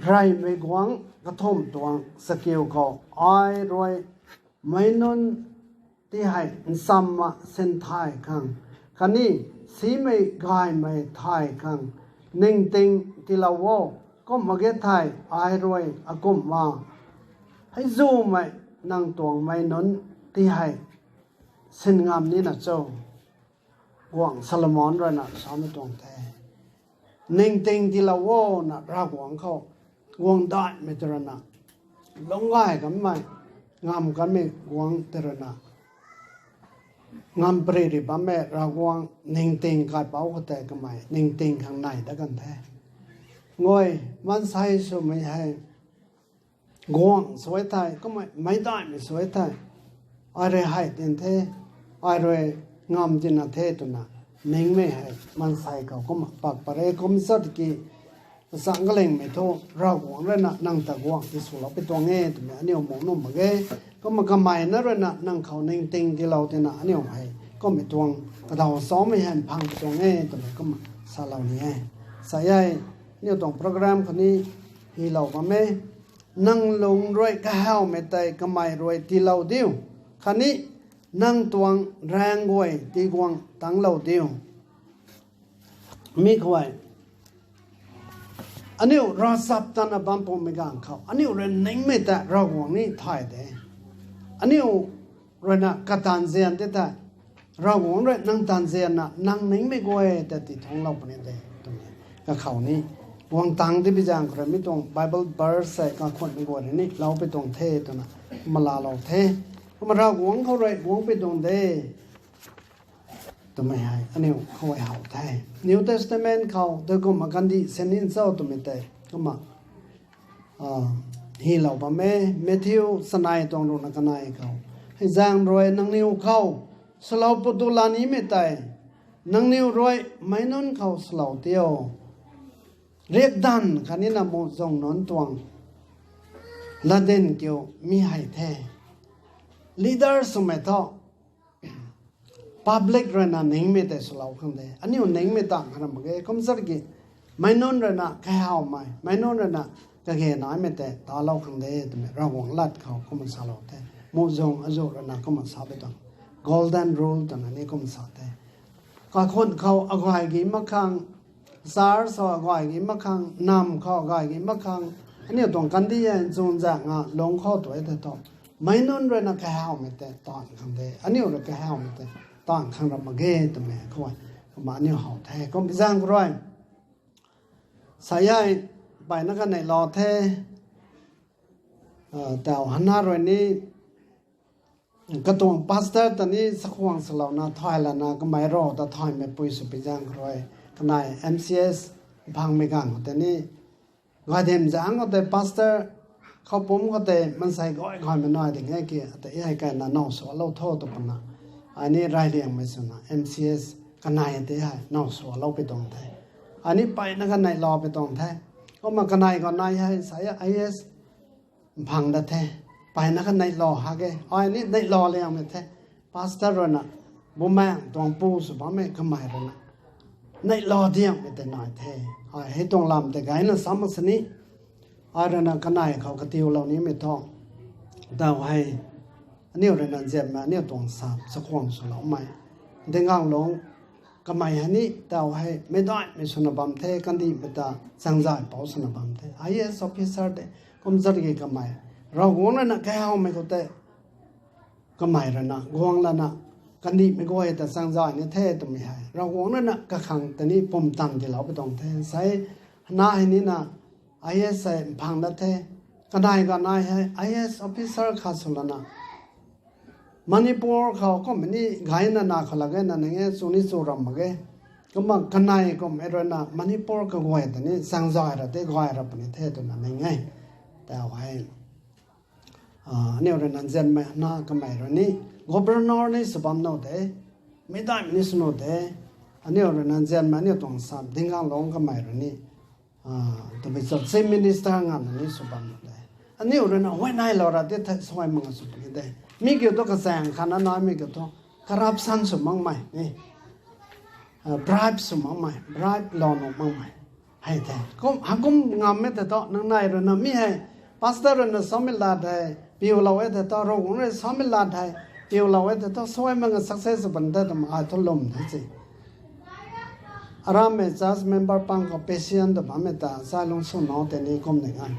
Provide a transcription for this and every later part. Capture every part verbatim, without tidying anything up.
Reymei guangc kathumh tuang chakiu khou ai rui meic nunc ti hei nsamna sin thay khang khatni simei gaymei thay khang ningting tiilou o. Kumna ge thei ai rui akumhna hei zumei nang tuang meic nunc ti hei sin ngam nina cho? Guangc Solomon rui na samei tuang the. Ningting tiilou o na Ravguangc khou guang daihmei tei rui na, lungc gay kanmei, ngam kanmei guangc tei rui na, ngam pary ri bammei Ravguangc ningting kaipouc khou tei kamei ningting khang nai dat kan the. Ngoi, maansei swmei hei guangc sw e thei, kumna meic daihmei sw e thei, ai rui hei tin the, ai rui ngam tina the twna ningmei hei maansei khou kumna pak pat e. Kum sa tiki, kachang kalingmei thu Ravguangc rui na nang ta guangc ti swlou pi tuang e twmei aniu mung nuh mak ge. Kumna kamei na rui na nang khou ningting tiilou tina aniu hei kummei tuang kadaw samei hei mphang pi tuang e twmei kumna salou ni e. Sa e, aniu tuang program khou ni hylou bam e. Nang lung rui kahawmei tei kamei rui tiilou diu, khatni nang tuang raeng guay tiguang tangclou diu. Mi khou e, aniu ravchap tana bam pumei ganv khou aniu rui ningmei ta Ravguangc ni thay de. Aniu rui na kataanv zian ti thei, Ravguangc rui nang taanv zianna nang ningmei guay ta tithungclou puni de twmei kakhou ni guang tang ti bi zaeng khou rui mi tuang Bible verse hei kakhunhmei guay rui ni lou pi tuang the twna malaalou the. Kumna Ravguangc khou rui guang pi tuang de twmei hei aniu khou how the. New Testament khou tei kumna kandih sin ni cho twmei tei kumna hylou bam e. Matthew chanei tuang ruhna kanei khou, hei zaeng rui nangniw khou swlou pu tu la nimei tei nangniw rui meic nunc khou swlou tio. Riakdanv khatni na muhzwng nunc tuang latdyn kiu mi hei the. Leader swmei thu public rui na ningmei tei swlou khang de. Aniu ningmei tang khang ram mak ge. Kum sa tiki, meic nunc rui na kahawmei, meic nunc rui na kage naimei tei talou khang de twmei Ravguangc lat khou kumna salou the. Muhzwng azuh rui na kumna sa pi tuang, golden rule twna ni kumna sa the. Kakhunc khou agay gi mak khang, church khou agay gi mak khang, nam khou agay gi mak khang, aniu tuang kandih e nchun zaeng a lungc khou tu e tei thu, meic nunc rui na kahawmei tei taanv khang de, aniu rui kahawmei tei taanv khang ram mak ge twmei khou kumna aniu how the. Kum zaeng khou rui sa e, mpeyna kaneilou the, tau Hana rui ni katuang pastor ta ni chakhwang swlouna thay lana kamei ro ta thaymei pui sw pi zaeng khou rui, kanei M C S mphangmei ganv khou tei ni, gaydem zaeng khou tei pastor khou pumc khou tei maansei gay gaymei nai ding e ki, tei hei kaina now swlou tho tw pana, ai ni reyliangmei swna M C S kanei tei hei now swlou pi tuang the. Ai ni mpeyna kaneilou pi tuang the. Kumna kanei khou nai hei sa e, I A S mphang dat the. Mpeyna kaneilou hak e, ai ni neilou liangmei the. Pastor rui na, bumaengh tuang pu sw bammei kamei rui na, neilou diangmei tei nai the. Ai hei tuang lam tei gayna sa mak sini, ai rui na kanei khou katiulou nimei thu, tau hei aniu rui na nzianmei aniu tuang sa chakhwang swloumei, Dinganglung kamei hei ni tau hei meic daihmei swna bam the, kandihmei ta chaengzaipouc swna bam the. I A S officer tei kum zat ki kamei, Ravguangc rui na kahawmei khou tei kamei rui na guang lana, kandihmei guay ta chaengzay ni the twmei hei Ravguangc rui na kakhang tei ni pumtan tiilou pi tuang the. Sa e, Hana hei ni na I A S hei mphang dat the. Kanei kanei hei I A S officer khat sw lana, Manipur khou kummei ni gayna na khou lak ge na ning e, chu ni chu ram mak ge. Kumna kanei kummei rui na Manipur kaguay ta ni chaengzay ra tei gay ra puni the twna ning e. Tau hei, aniu rui na nzianmei na kamei rui ni, governor ni sw bam nuh de, meic daihmei ni sw nuh de, aniu rui na nzianmei aniu tuang sa Dinganglung kamei rui ni, tabui cho, chief minister nganvna ni sw bam nuh de. Aniu rui na huayneylou ra tei thei suai mak nga sw puni de. Mi kiu thu kachaeng khatna naimei kiu thu corruption sw makmei ni, bribe sw makmei, bribe lou nuh makmei. Hei the, kum, hakum ngammei tei thu, nang nai rui na mi hei, pastor rui na samei lat hei, piulou e tei thu, Ravguangc rui samei lat hei, piulou e tei thu, suai mak nga success sw puni the twmei ai thu lwm the si. Arammei church member pang khou patient tw bammei ta, sai lung sw nau tei ni kum ding e.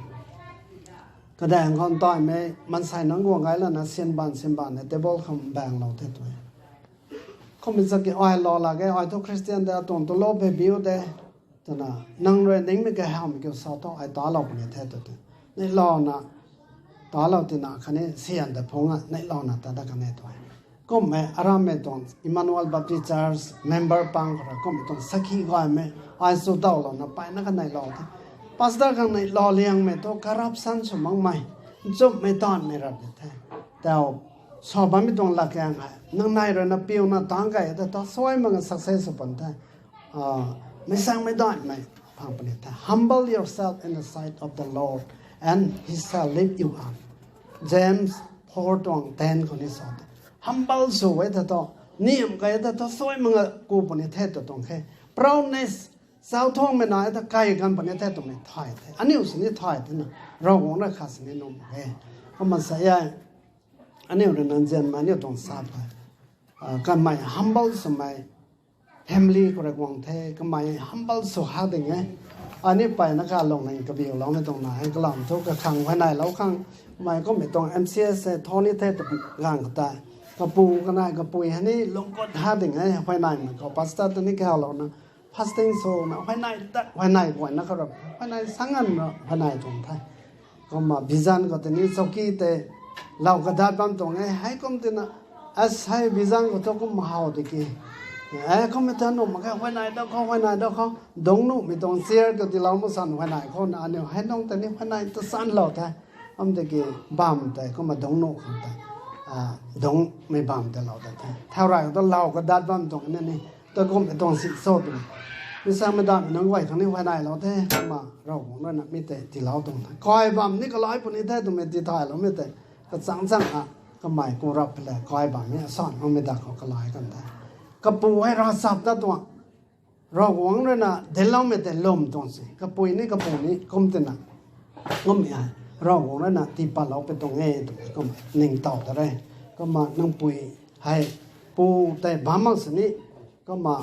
Kadaeng khou ntaimei, mansei nunc guang gay lana, sian ban, sian ban e, table khou mbaenglou the tw e. Kummei zaki ai lou lak ge, ai thu Christian de, atuang tu lou phe biu de. Twna, nang rui ningmei kahawmei kiu sa thu, ai talou puni the tw te. Neihlouna, talou tina khatni sian ta phungc a, neihlouna ta dat kan e tw e. Kummei arammei tuang Emmanuel Baptist Church member pang khou rui kummei tuang sakhi gaymei, ai sw taulouna peyna kaneilou the. Pastor khang neilou liangmei thu corruption sw makmei, nchumhmei taanvmei rap di the. Tau, sa bammei tuang latkaeng hei, nang nai rui na piuna tangc key tei thu, suai mak nga success sw puni the. Meic sangmei daihmei phang puni the. Humble yourself in the sight of the Lord, and he shall lift you up. James four tuang ten khou ni sa the. Humble sw e tei thu, niamh key tei thu, suai mak nga ku puni the tw tuang khe. Proudness, chau thuangmei na e ta kai kan puni the twmei thay the. Aniu sini thay thena, Ravguangc rui khat sini nuh mak e. Kumna sa e, aniu rui na nzianmei aniu tuang sa the. Kamei humble swmei family khou rui guang the, kamei humble sw ha ding e. Aniu peyna kalung ning kabiuloumei tuang na e, kalam thu kakhang huayneylou khang, mei kummei tuang M C S e tho ni the tw ganv khou tei, kapu kanei kapui hei ni lungc gut ha ding e, huayneymei khou pastor ta ni kahawlouna, fasting swna huayney dat, huayney guayna khou rap, huayney sanganna huayney tuang the. Kumna vision khou tei ni chowki tei lou kadat bam tuang e, hei kum tina, as hei vision khou thu kum how di ki. E kummei ta nuh mak khe, huayney dat khou, huayney dat khou, dungc nuhmei tuang chair khou tilou mak san huayney khou na, aniu hei nung tei ni huayney ta sanlou the. Am tiki bam tei kumna dungc nuh khang tei, dungcmei bam tei lou dat the. Thau rey khou ta lou kadat bam tuang na ni, ta kummei tuang si cho twmei, meic sangmei daihmei nunc guay khang ni huayneylou the, kumna Ravguangc rui na mi tei tiilou tuang the. Kai bam ni kalai puni the twmei tithaylou mi tei, kachang chang a, kamei ku rap le kai bam ni asan makmei da khou kalai kan the. Kapu hei ravchap ta tuang, Ravguangc rui na dincloumei tei lwm tuang si. Kapui ni kapu ni kum tina, kummei hei Ravguangc rui na tiipatlou pui tuang e twmei kum ningtow ta re. Kumna nang pui hei pu tei bam mak sini, kumna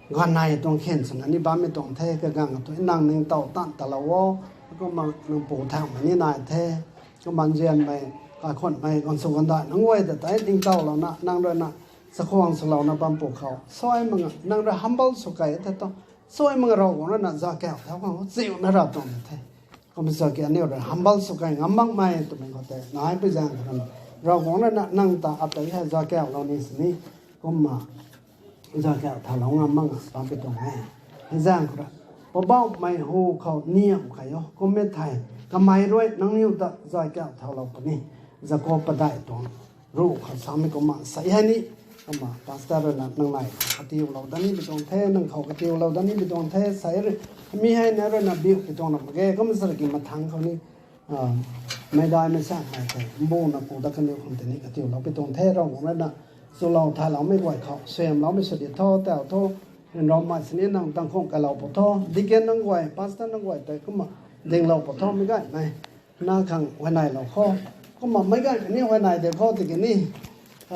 ganei tuang khen swna ni bammei tuang the, kaganv thu nang ningtow tan talou o. Kumna nang pu thaumei ni nai the. Kumna nzianmei, kaikhunmei, gaanv sw gaanv dai nunc guay ta tei ningtowlouna, nang rui na chakhwang swlouna bam pu khou, suai mak nga, nang rui humble sw key the thu, suai mak nga Ravguangc rui na zakau thau khang chiuna rap tuang the. Kumna sa ki aniu rui humble sw key ngam makmei twmei khou tei nai pui zaeng khou rui na, Ravguangc rui na nang ta atei hei zakaulou ni sini, kumna zakau thaulou ngam mak nga bam pui tuang e. Hei zaeng khou rui, Poubauhmei hu khou niamh key o, kum e thei, kamei rui nangniw ta zakau thaulou puni. Jakob padeih tuang ruh khou samei kumna sa e hei ni, kumna pastor rui na nang nai katiulou dat ni pui tuang the, nang khou katiulou dat ni pui tuang the, sa e rui, mi hei na rui na biu pui tuang na mak ge, kumna sa ki mathangc khou ni, meic daihmei sangmei tei mbuna ku dat kaniw khang tei ni katiulou pui tuang the, Ravguangc rui na chulou thayloumei guay khou suaihiamloumei sw di tho, tau thu, ryanramei sini nang tangkhung kailou pw tho, deacon nunc guay, pastor nunc guay tei kumna dinglou pw tho, meic gaymei na khang huayneylou khou. Kumna meic gaymei ni huayney de khou tiki ni,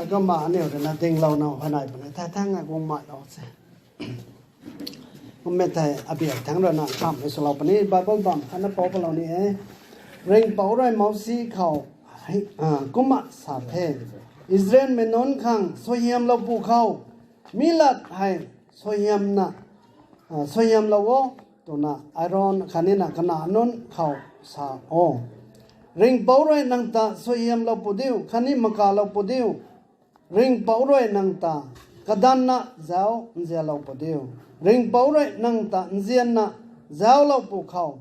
kumna aniu rui na dinglouna huayney puni the, thangc ngai guang mailou se. Kummei thei abiak thangc rui na khamhmei swlou puni, Bible bam khatna pou palou ni e. Ringhpouc rui Mousi khou kumna sa the, Israelmei nunc khang suaihiamlou pw khou, mi lat hei suaihiamna, suaihiamlou o, twna Aaron khatni na kanac nunc khou sa o. Ringhpouc rui nang ta suaihiamlou pw diu khatni makalou pw diu. Ringhpouc rui nang ta kadanna zauc nzianlou pw diu. Ringhpouc rui nang ta nzianna zauclou pw khou,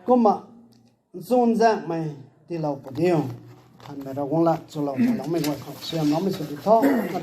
kumna nchunzaenghmei tiilou pw diu. Khanmei Ravguangc lat chulou thayloumei guay khou suaihiamloumei sw di tho.